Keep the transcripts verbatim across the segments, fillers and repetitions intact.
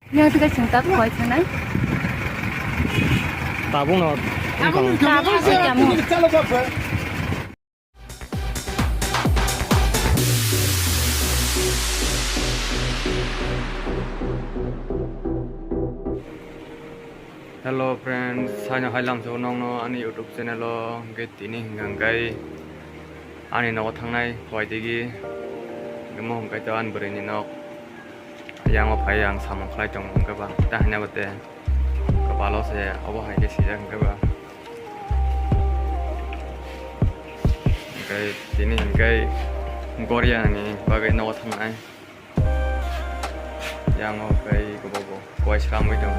Yang tiga cinta koi thanai. Tabung no. Tabung. Tabung soi kamu. Hello friends, saino hai lamsao nokno ani YouTube channel o hwnkhe tini hwnkha hwnkhe ani nogo thangnai phaidigi hwnkhe mo hwnkhe to ani bwrwini nok yango phai ang samung khlai tongo hwnkhe ba ta hwnwi bo te kwpalo se obo hai khe sijak hwnkhe ba hwnkhe tini hwnkhe Goria ni bagwi nogo thangnai. Yang o kai ko bobo. Koi sramwi tong.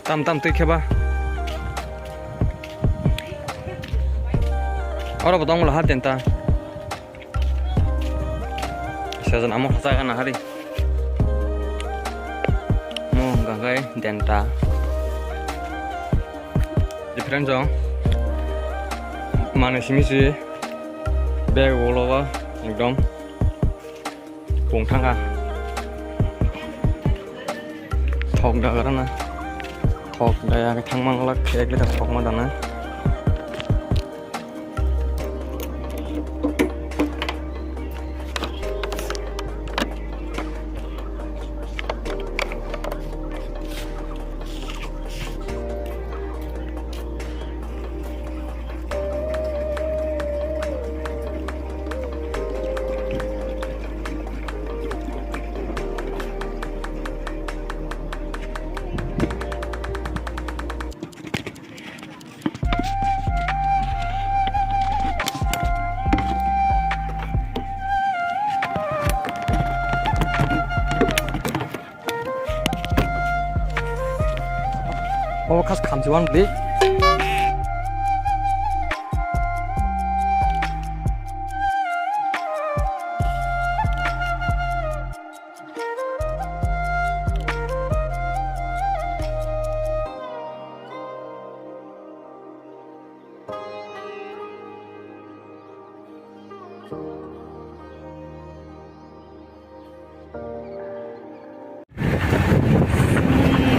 Tam tam twi kheba. Oro bo tong la ha tenta. Season amo hacha kana hari. Mo gagai denta. Different jong. Mane simi si bag woloba ekdom. Pung thangkha. Thok da gara na. Thok da ya thang mang lak ek liter thok ma da na. Obo khas khamchi wan bli.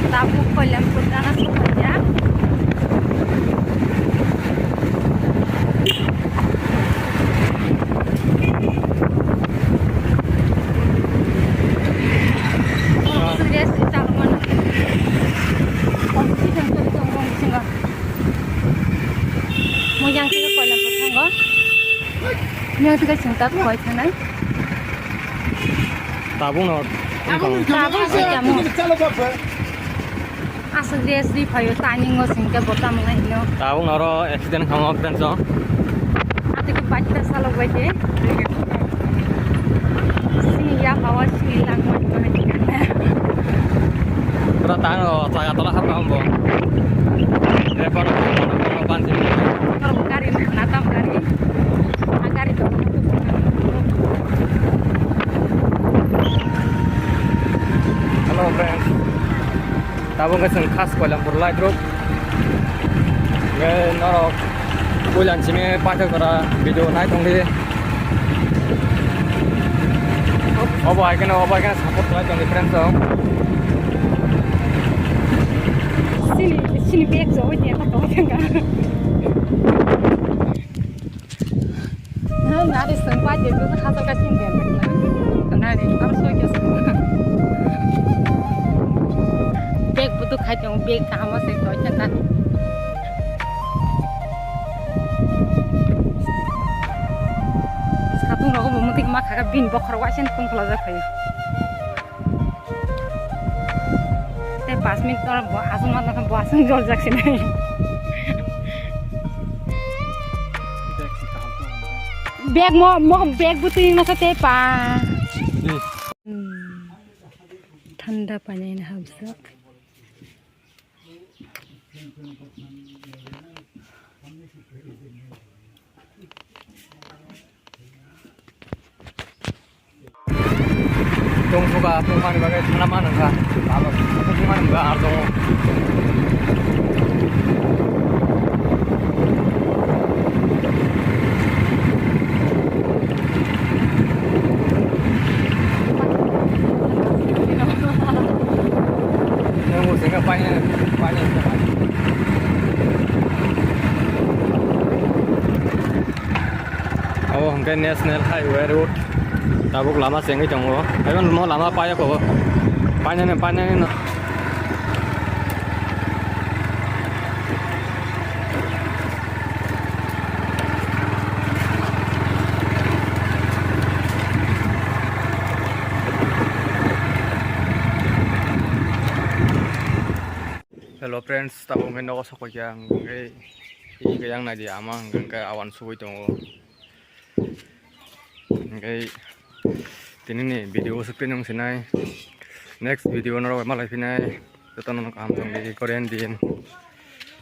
Tabuk Koilampur gana sokphaikha. Surya sri chalok mano. Oxygen tuli tongo bisingo. Mo yang khe Koilampur thango. Yang tiga cinta koi thanai. Tabung no. Tabung soi kamu. Aswk rest ri phaio, timing o singkhe bo tamo nai hino. Tabung oro accident khamok dan so. Ate ki bike ta salok bai khe. Sini ya bawa sini lang bai bai. Pura tang o, jaga tola hap khambo. Repon, repon, repon, repon, repon. Oro gari na tam gari. A gari to. Hello friends. Tabuk khe chwng khas Koilampur lai group. Nge norok puilan simi paithak jora video nai tongdi. Obo hai kheno, obo hai kheno support khlai tongdi friends rok. Sini, sini bag jogwi tongkha. Nari sengpa je tu hasa ka sin den. Nari am soi ke seng. Bag butu khai tong, bag kaham se toi chata. Satung rogo bo mutik ma khaga bin bokhor wa sen pung khla ja khayo. Tei pas minute oro bo aswk ma nokha bo aswk joljak sinai. Bag mo, mo bag butui nokha tei pa. Hmm. Thanda pani na habswk. Tongsoka tongmani bagwi thana mano wngkha. Abo thana mano wngkha, aro tongo. Abo hwnkhe National Highway Road. Tabuk lama chengwi tongo. Abo lama paya kho. Painani, painani no. Hello friends, tabuk hwnkhe nogo sokphaikha, ang hwnkhe twi khe yang naidi ama hwnkhe awan sugui tongo. Hwnkhe tinini video o swk twi nung sinai, next video norok bai malai phinai, jotono kaham tongdi, Korean din.